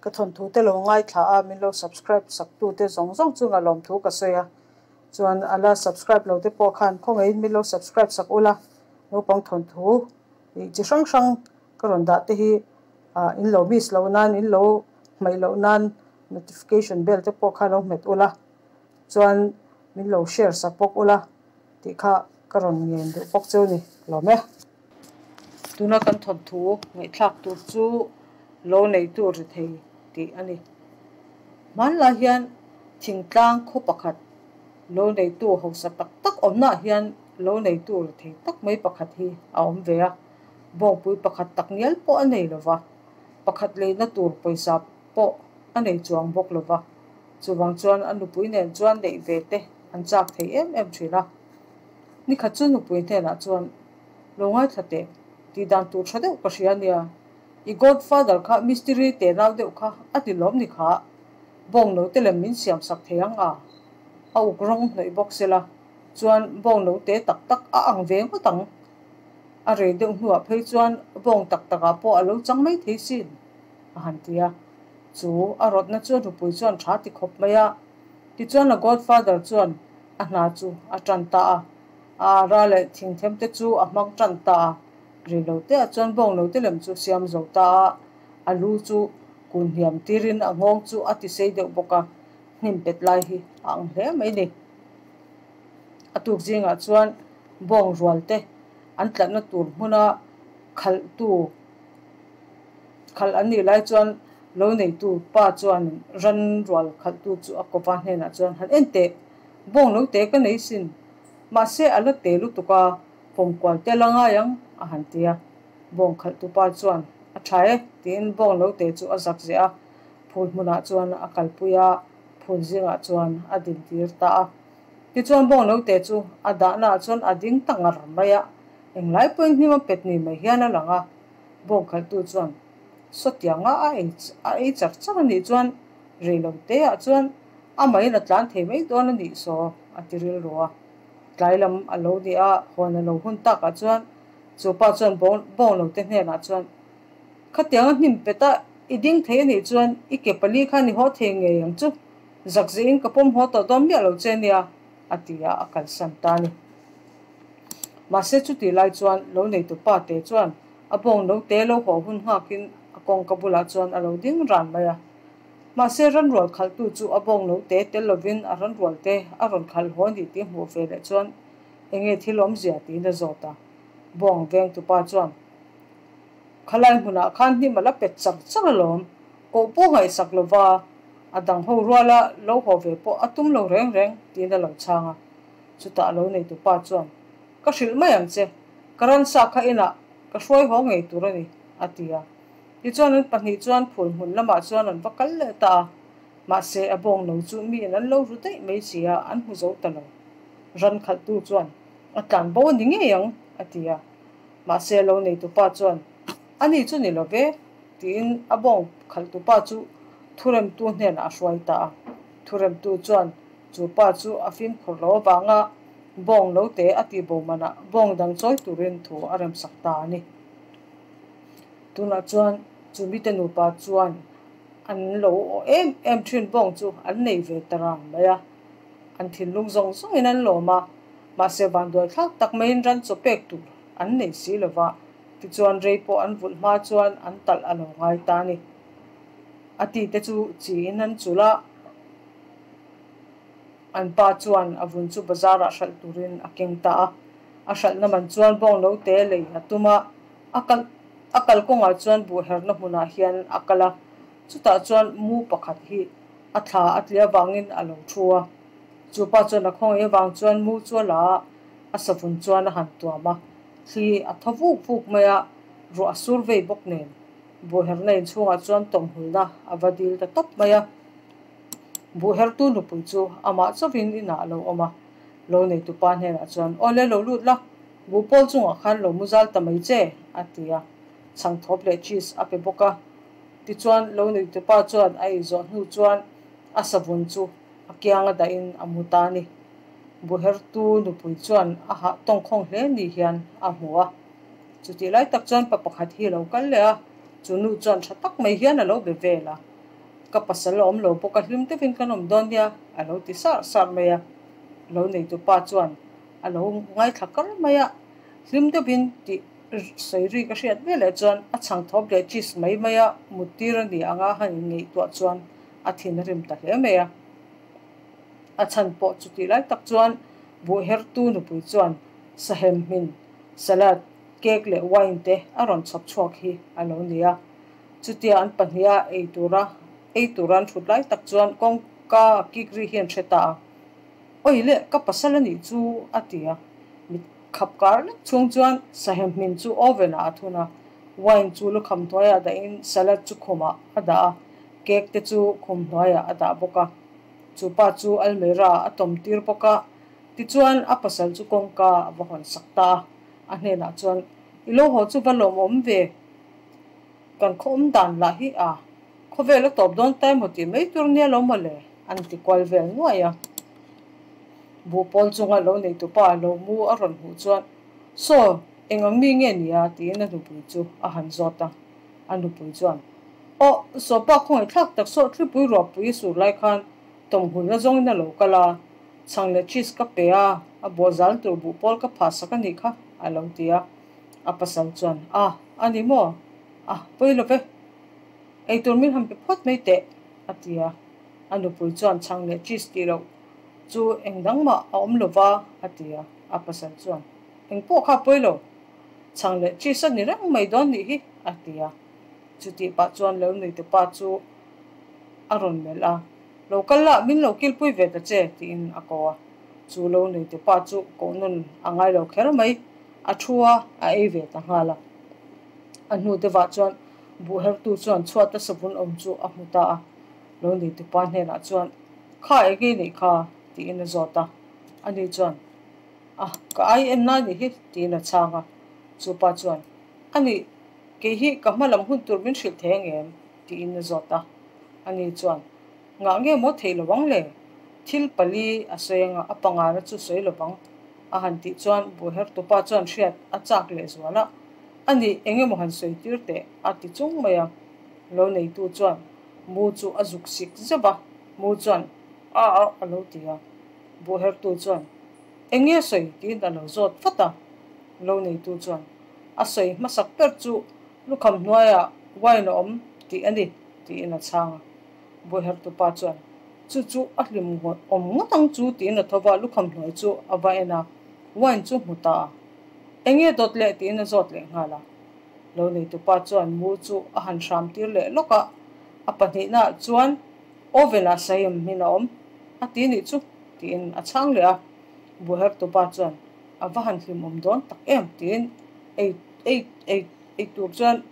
Ka thawnthu te lo ngaithla a, min lo subscribe sak tu te zawng zawng chunga lawmthu ka sawi a. Chuan a la subscribe lo te pawh khan khawngaihin min lo subscribe sak ula, naupang thawnthu ih chi hrang hrang ka rawn dah te hi ah in lo miss loh nan, in lo hmaih loh nan notification bell te pawh kha lo hmet ula, chuan min lo share sak bawk ula tih kha ka rawn ngen duh bawk cheu ni lawm e. Tuna kan thawnthu ngaihthlak tur chu lo neitu ri thei tih a ni. Hmanlai hian thingtlang khaw pakhat lo neitu hausa tak tak awmnaah hian lo neitu ri thei tak mai pakhat hi a awm ve a. Bawngpui pakhat tak ngial pawh a nei lo va, pakhat leina tur pawisa pawh a nei chuang bawk lo va. Chuvang chuan a nupui nen chuan neih ve te an chak thei em em thin a. Nikhat chu nupui hnenah chuan, Lo ngaithla teh, tih dan tur tha deuh ka hria nia. I godfather kha mistiri teh nau deuh kha a ti lawm ni kha. Bawng note lem min siam sak thei ang a. A uk rawng hnawih bawk sela chuan bawng note tak tak a ang ve ngawt ang. A rei deuh hnuah phei chuan bawng tak takah pawh a lo chang mai thei sin, a han ti a. Chu a rawtna chu a nupui chuan tha ti khawp mai a. Tichuan a godfather chuan a hna chu a tan ta a. A ara leh thingthem te chu a hmang tan ta a, ri lo te ah chuan bawng lo te lem chu siam zo ta a, a lu chu kun hniam tirin a nghawng chu a ti sei deuh bawk a, hnim pet lai hi a ang hle mai ni. A tuk zingah chuan bawng rual te an tlatna tur hmuna khalh tu khalh an nih lai chuan lo neitu pa chuan ran rual khalh tu chu a kawpa hnenah chuan han en teh. Bawng lo te ka nei sin. Mahse a la te lutuk a, pawm kual te la ngai ang, a han ti a. Bawng khalhtu pa chuan, A tha e, tiin bawng lo te chu a zak zeh a. Phul hmunah chuan a kalpui a, phul zingah chuan a dintir ta a. Tichuan bawng lo te chu a dahnaah chuan a ding ta ngar mai a, englai pawhin hnim a pet ni mai hian a lang a. Bawng khalhtu chuan, Sawtianga a ei a ei char char a nih chuan rei lo teah chuan A maiin a tlan thei mai dawn a nih saw, a ti rilru a. Tlai lam a lo ni a, hawn a lo hun takah chuan chu pa chuan bawng lo te hnenah chuan, Khatianga hnim pet a, i ding thei a nih chuan i ke pali khan i haw thei ngei ang chu, zak zehin ka pawm haw tawh dawn miah lo che nia, a ti a, a kalsan ta a ni. Mahse chutih lai chuan lo neitu pa te chuan a bawng no te lo haw hun nghakin a kawngka bulah chuan a lo ding ran mai a. Mahse, ranrual khalhtu chu a bawng lo te tel lovin a ranrual te a rawn khalh haw ni tih hmuh ve leh chuan enge thil awmzia tiin a zawt a. Bawng vengtupa chuan, Khalai hmunah khan hnim a la pet char char alawm, koh pawh ngaihsak lova a dang ho ruala lo haw ve pawh a tum lo reng reng tiin a lo chhang a. Chutah a lo neitupa chuan, Ka hrilh mai ang che, ka ransa kha inah ka hruai haw ngei tur a ni, a ti a. Tichuan an pahnih chuan phul hmun lamah chuan an va kal leh ta a, mahse a bawng lo chu miin an lo ru daih mai si a, an hmu zo ta lo. Ran khalhtu chuan, A tlan bo a ni ngei ang, a ti a. Mahse lo neitupa chuan, A ni chu ni lo ve, tiin a bawng khalhtupa chu thuremtu hnenah a hruai ta a. Thuremtu chuan chu pa chu a fimkhur lo avanga bawng lo te a tih bo manah bawng dang chawi turin thu a remsak ta a ni. Tunah chuan chu mite nupa chuan an lo aw em em thin bawng chu an nei ve ta rang mai a, an thinlung zawng zawngin an lawm a, mahse vanduai thlak tak maiin ran chaw pek tur an nei si lo va, tichuan rei pawh an vulh hma chuan an talh a lo ngai ta a ni. A tite chu chiin an chulh a, an pa chuan a vun chu bazar ah hralh turin a keng ta a, a hralhna man chuan bawng lo te lei a tum a, A kal a kal kawngah chuan buh herna hmunah hian a kal a, chutah chuan mu pakhat hi a thla a tli avangin a lo thu a. Chu pa chuan a khawngaih avang chuan mu chu a la a, a savun chuan a han tuam a, thli a thaw vuk vuk mai a, ruah a sur vei bawk nen buh herna inchhungah chuan tawmhulna a va dil ta tawp mai a. Buh hertu nupui chu amah chauhin inah a lo awm a, lo neitupa hnenah chuan, Awle lo lut la, Buhpawl chungah khan lo mu zal ta mai che, a ti a. Chhangthawp leh cheese a pe bawk a. Tichuan, lo neitupa chuan a ei zawh hnu chuan a savun chu a kianga dahin a mu ta a ni. Buhertu nupui chuan a hah tawngkhawng hle ni hian a hmu a. Chutih lai tak chuan pa pakhat hi a lo kal leh a, chu nu chuan tha tak mai hian a lo be vel a. Ka pasal a awm lo bawk a, hlim deuhin kan awm dawn nia, a lo ti sar sar mai a. Lo neitupa chuan a lo ngaithla kar mai a, hlim deuhin tih sawi ri ka hriat veleh chuan a chhang thawp leh cheese mai mai a mut tir a ni ang a han inngaihtuah chuan a thin a rim ta hle mai a. A chhan pawh chutih lai tak chuan buh hertu nupui chuan sahem hmin, salad, cake leh wine te a rawn chhawp chhuak hi a lo ni a. Chutia an pahniha ei tura ei tura an thut lai tak chuan kawngka a kik ri hi an hre ta a. Awi le, ka pasal a nih chu a ti a. Mit khap kar lek chhung chuan sahem hmin chu oven ah a thun a, wine chu lukham hnuaiah dahin salad chu khumah a dah a, cake te chu khum hnuaiah a dah bawk a. Chu pa chu almirah a tawm tir bawk a, tichuan a pasal chu kawngka a va hawn sak ta a. A hnenah chuan, I lo haw chu va lawmawm ve. Kan khaw awm dan lah hi a khawvel a tawp dawn ta emaw tih mai tur nia lo maw le? an ti kual vel nuai a. Buhpawl chunga lo neitupa lo mu a rawn hmuh chuan, Saw, eng ang mi nge nia? tiin a nupui chu a han zawt a. A nupui chuan, Aw, sawpa khawngaihthlak tak saw thlipui ruahpui sur lai khan tawmhul na zawngin a lo kal a, chhang leh cheese ka pe a, a bawhzal tur buhpawl ka phahsak a nih kha, a lo ti a. A pasal chuan, A, a ni maw? A, pawi lo ve. Eitur min han pe phawt mai teh, a ti a. A nupui chuan chhang leh cheese tih loh chu eng dang mah a awm lo va, a ti a. A pasal chuan, Eng pawh kha pawi lo. Chhang leh cheese a ni reng mai dawn nih hi, a ti a. Chutih pah chuan lo nuite pa chu a rawn melh a. Lo kal la, min lo kilpui ve ta che, tiin a ko a. Chu lo nuite pa chu koh nawn a ngai lo kher mai. A thu a, a ei ve ta nghal a. A hnu deuhah chuan buhhertu chuan chhuata savun awm chu a hmu ta a. Lo neitupa hnenah chuan, Kha eng i nih kha? tiin a zawt a. Ani chuan, A, ka ai en lai nih hi, tiin a chhang a. Chupa chuan, A nih, kei hi ka hma lam hun tur min hrilh thei ang em? tiin a zawt a. Ani chuan, Ngah nge maw theih lo ang le? Thil pali a sawi anga a pangana chu sawi lo vang. A han tih chuan Buhertupa chuan hriat a chak leh zual a, A nih eng emaw han sawi tir teh a ti chung mai a. Lo neitu chuan mu chu a zuk sik zeuh a, mu chuan a a a lo ti a. Buhertu chuan Eng nge sawi tiin a lo zawt vat a. Lo neitu chuan A sawi hmasak ber chu lukham hnuaiah wine a awm tih a ni tiin a chhang a. Buhertupa chuan Chu chu a hlim awm ngawt ang chu tiin a tho va, lukham hnuai chu a va en a, wine chu hmu ta a. Eng nge dawt leh tiin a zawt leh nghal a. Lo neitupa chuan mu chu a han hram tir leh lawk a, a pahnihnaah chuan oven ah saim hmin a awm a ti nih chu tiin a chhang leh a. Buhertupa chuan a va han hlim awm dawn tak em tiin ei ei ei ei tur chuan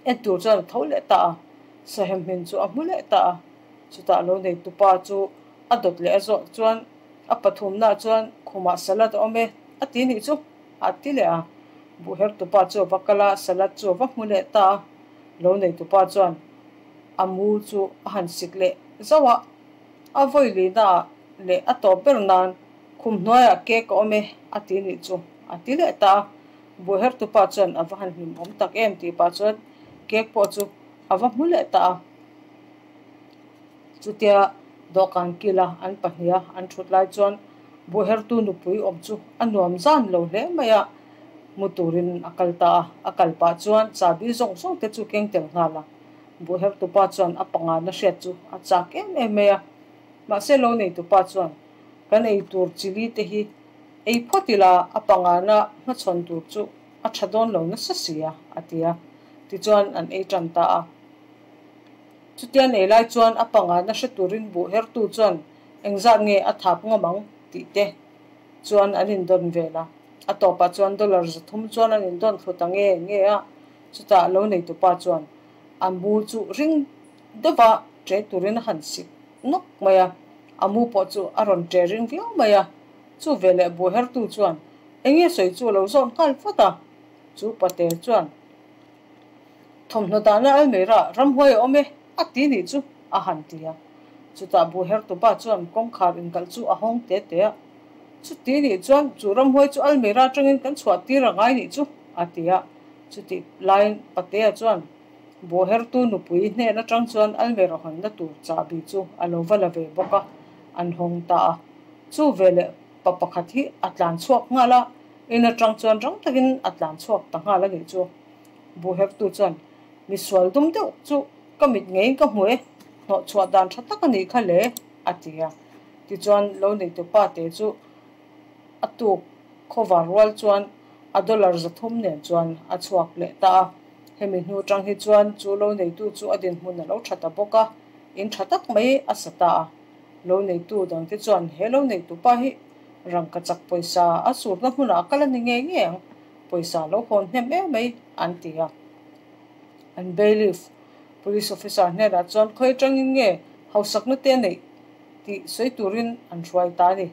En tur chuan a tho leh ta a, Sahem hmin chu a hmu leh ta a. Chutah lo nei tupa chu a dawt leh a zawh chuan a pathumnaah chuan khumah salad a awm e a ti nih chu a ti leh a. Buhher tupa chu a va kal a, salad chu a va hmu leh ta a. Lo nei tupa chuan a mu chu a han sik leh zauh a, a vawi lihnaah leh a tawp ber nan khum hnuaiah cake a awm e a ti nih chu a ti leh ta a. Buhertupa chuan a va han hlim awm tak em tih pah chuan cake pawh chu a va hmu leh ta a. Chutia dawhkan kila an pahniha an thut lai chuan Buhertu nupui awm chu a nuam zan lo hle mai a, mu turin a kal ta a. A kal pah chuan chahbi zawng zawng te chu keng tel nghal a. Buhertupa chuan a pangana hriat chu a chak em em mai a. Mahse lo neitupa chuan kan ei tur chili te hi Ei phawt ila a pangana hmachhawn tur chu a tha dawn lo nasa si a, a ti a. Tichuan an ei tan ta a. Chutia nei lai chuan a pangana hre turin buh hertu chuan engzat nge a thap ngam ang tih te chuan an indawn vel a. A tawpah chuan dollar 300 chuan an indawn thlu ta nge nge a. Chutah lo neitupa chuan a mu chu ring deuha ṭe turin a han sik nawk mai a. A mu pawh chu a rawn ṭe ring viau mai a. Chu veleh buhertu chuan eng nge sawi chu a lo zawt nghal vat a. Chu pate chuan thawmhnaw dahna almirah ramhuai a awm e a ti nih chu a han ti a. Chutah buhertupa chuan kawngkhar inkalh chu a hawng te te a. Chuti nih chuan chu ramhuai chu almirah atangin kan chhuah tir a ngai nih chu a ti a. Chutih laiin patea chuan. Buhhertu nupui hnen atang chuan almera hawnna tur chahbi chu a lo va la ve bawk a, an hawng ta a. Chu veleh pa pakhat hi a tlan chhuak nghal a, in atang chuan rang takin a tlan chhuak ta nghal a nih chu. Buhhertu chuan, Misual dum deuh chu ka mit ngeiin ka hmu e, hnawh chhuah dan tha tak a nih kha le, a ti a. Tichuan lo neitu pa te chu a tuk khawvar rual chuan a dollar 300 nen chuan a chhuak leh ta a. Hemi hnu tang hi chuan chu lo neitu chu a dinhmun a lo tha ta bawk a, in tha tak mai a sa ta a. Lo neitu dangte chuan he lo neitu pa hi rangkachak pawisa a surna hmunah a kal a ni ngei ngei ang, pawisa lo hawn hnem em mai an ti a. An bailiff, police officer hnenah chuan khawi atangin nge hausakna te a neih tih sawi turin an hruai ta a ni.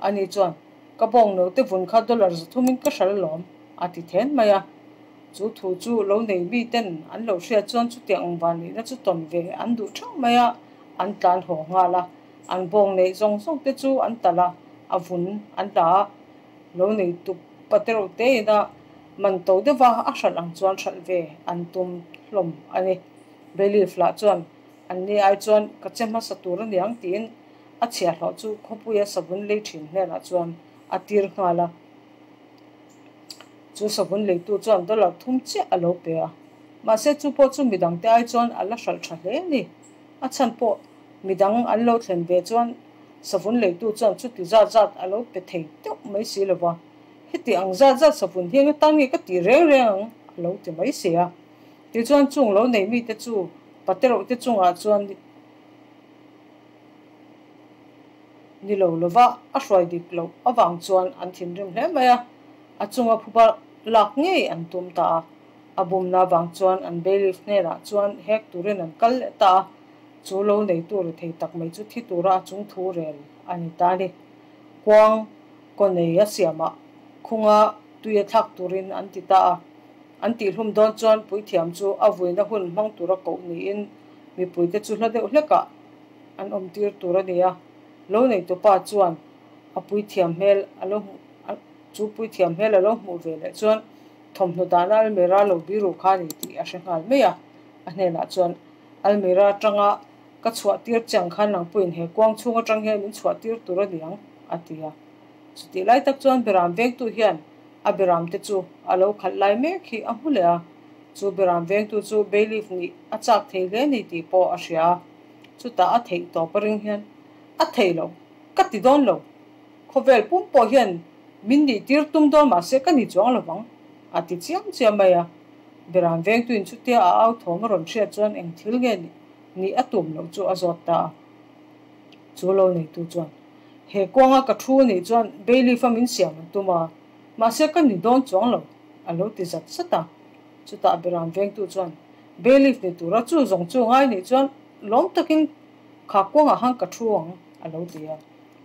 Ani chuan, Ka bawng note vun kha dollar 300 in ka hral alawm, a ti then mai a. Chu thu chu lo nei mi ten an lo hriat chuan chutiang ang van nihna chu tawn ve an duh theuh mai a, an tlan haw nghal a. An bawng neih zawng zawng te chu an talh a, a vun an la a. Lo nei tup patereuh te ina man to deuha a hralh ang chuan hralh ve an tum hlawm a ni. Bailiff lah chuan anni ai chuan ka che hmasa tur a niang tiin a chhiahhlawh chu khawpuia savun lei thin hnenah chuan a tir nghal a. Chu savun leitu chuan dollar 3 chiah a lo pe a. Mahse chu pawh chu midangte ai chuan a la hralh tha hle a ni. A chhan pawh midang an lo thlen ve chuan savun leitu chuan chuti zat zat a lo pe thei deuh mai si lo va. Heti ang zat zat savun hi eng atan nge ka tih reng reng ang a lo ti mai si a. Tichuan chung lo nei mite chu patereuh te chungah chuan ni lo lova a hruai dik loh avang chuan an thinrim hle mai a, a chunga phuba lak ngei an tum ta a. A bumna avang chuan an bailiff hnenah chuan hek turin an kal leh ta a, chu lo neitu ri thei tak mai chu thi tura a chung thu rel a ni ta a ni. Kuang kaw nei a siamah khunga tui a thlak turin an ti ta a. An tihhlum dawn chuan puithiam chu a vuina hun hmang tura koh niin mipuite chu hla deuh hlekah an awm tir tur a ni a. Lo neitu pa chuan a puithiam hmel a lo hmuh chu puithiam hmel a lo hmuh ve leh chuan thawmhnaw dahna almira lo biru kha a ni tih a hre nghal mai a. A hnenah chuan almira atanga ka chhuah tir chiang khan nang pawhin he kuang chhung atang hian min chhuah tir tur a ni ang a ti a. Chutih lai tak chuan beram vengtu hian a beram te chu a lo khalh lai mek hi a hmu leh a. Chu beram vengtu chu bailiff nih a chak thei hle ni tih pawh a hria a. Chutah a theih tawp a ring hian a thei lo, ka ti dawn lo. Khawvel pum pawh hian min nih tir tum dawn mahse ka ni chuang lovang a ti chiam chiam mai a. Beram vengtuin chutia a au thawm a rawn hriat chuan eng thil nge nih a tum loh chu a zawt ta a. Chu lo neitu chuan he kuanga ka thu nih chuan bailiff a min siam an tum a, mahse ka ni dawn chuang lo a lo ti zat zat a. Chutah beram vengtu chuan bailiff ni tura chu zawng chu ngai nih chuan lawm takin kha kuangah khan ka thu ang a lo ti a.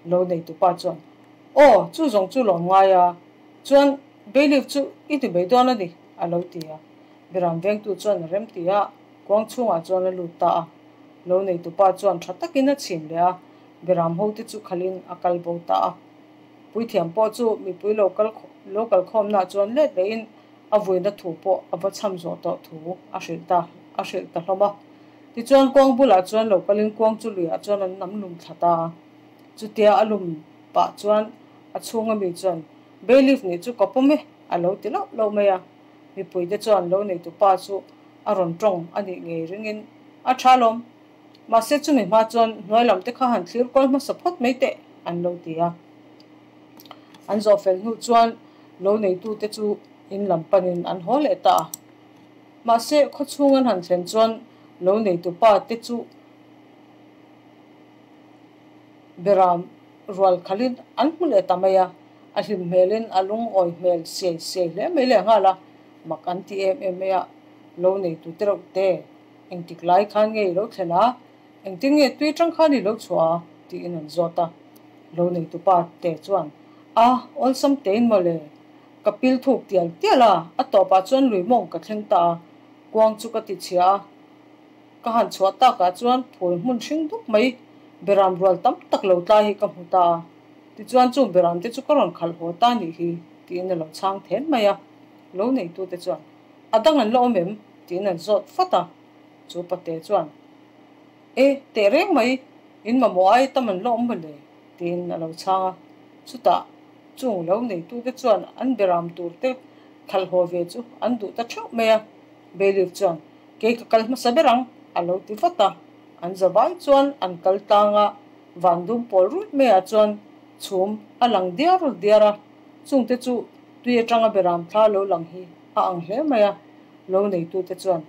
Lo neitu pa chuan aw chu zawng chu lawm ngai a, chuan bailiff chu i ti mai dawn a ni a lo ti a. Beram vengtu chuan a rem ti a, kuang chhungah chuan a lut ta a. Lo neitu pa chuan tha takin a chhin leh a, beram ho te chu khalin a kal bo ta a. Puithiam pawh chu mipui lo kal lo kal khawmnaah chuan let lehin a vuina thu pawh a va cham zawh tawh thu a hrilh ta a hrilh ta hlawm a. Tichuan kuang bulah chuan lo kalin kuang chu luiah chuan an nam lum thla ta a. Chutia a lum pah chuan a chhunga mi chuan bailiff nih chu ka pawm e a lo ti loh loh mai a. Mipuite chuan lo neitu pa chu a rawn tawng a nih ngei ringin a tha lawm. Mahse chumi hma chuan hnuai lam te kha han thlir kual hmasa phawt mai teh an lo ti a. An zawh fel hnu chuan lo neitu te chu in lam panin an haw leh ta a. Mahse khaw chhung an han thlen chuan lo neitu pa te chu beram rual khalin an hmu leh ta mai a. A hlim hmelin a lungawi hmel siai siai hle mai leh nghal a, mak an ti em em mai a. Lo neitu te reuh te engtik lai khan nge i lo thlen a, engtin nge tui tang khan i lo chhuah a tiin an zawt a. Lo neitu pa te chuan a awlsam tein mawle ka pil thuk tial tial a, a tawpah chuan lui mawng ka thleng ta a, kuang chu ka ti chhia a. Ka han chhuah takah chuan phul hmun hring dup mai beram rual tam tak lo tlai hi ka hmu ta a. Tichuan chung beram te chu ka rawn khalh haw ta nih hi tiin a lo chhang then mai a. Lo neitu te chuan a dang an la awm em tiin an zawt fat a. Chu pate chuan, E, teh reng mai, in mamawh ai tam an la awm mawle, tiin a lo chhang a. Chutah chung lo neitute chuan an beram turte khalh haw ve chu an duh ta theuh mai a. Bailiff chuan, Kei ka kal hmasa ber ang, a lo ti vat a. An zavai chuan an kal tlang a, van dum pawl ruih maiah chuan chhum a lang diar diar a. Chungte chu tui atanga beram thla lo lang hi a ang hle mai a. Lo neitute chuan,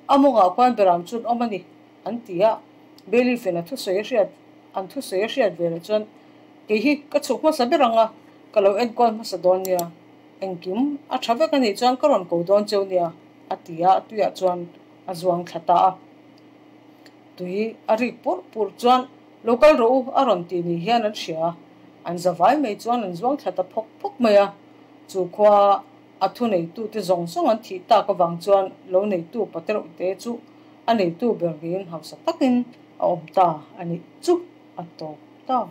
A mawngah khuan beram chu an awm a ni, an ti a. Bailiff-in a thusawi a hriat an thusawi a hriat veleh chuan, Kei hi ka chhuk hmasa ber ang a, ka lo enkawl hmasa dawn nia. Engkim a tha vek a nih chuan ka rawn ko dawn cheu nia, a ti a, tuiah chuan a zuang thla ta a. Tui a rik purh purh chuan, Lo kal rawh u, a rawn tih ni hian an hria a. An zavai mai chuan an zuang thla ta phawk phawk mai a. Chu khua a thuneitute zawng zawng an thih tak avang chuan lo neitu patereuhte chu a neitu ber niin hausa takin a awm ta a nih chu a tawp ta.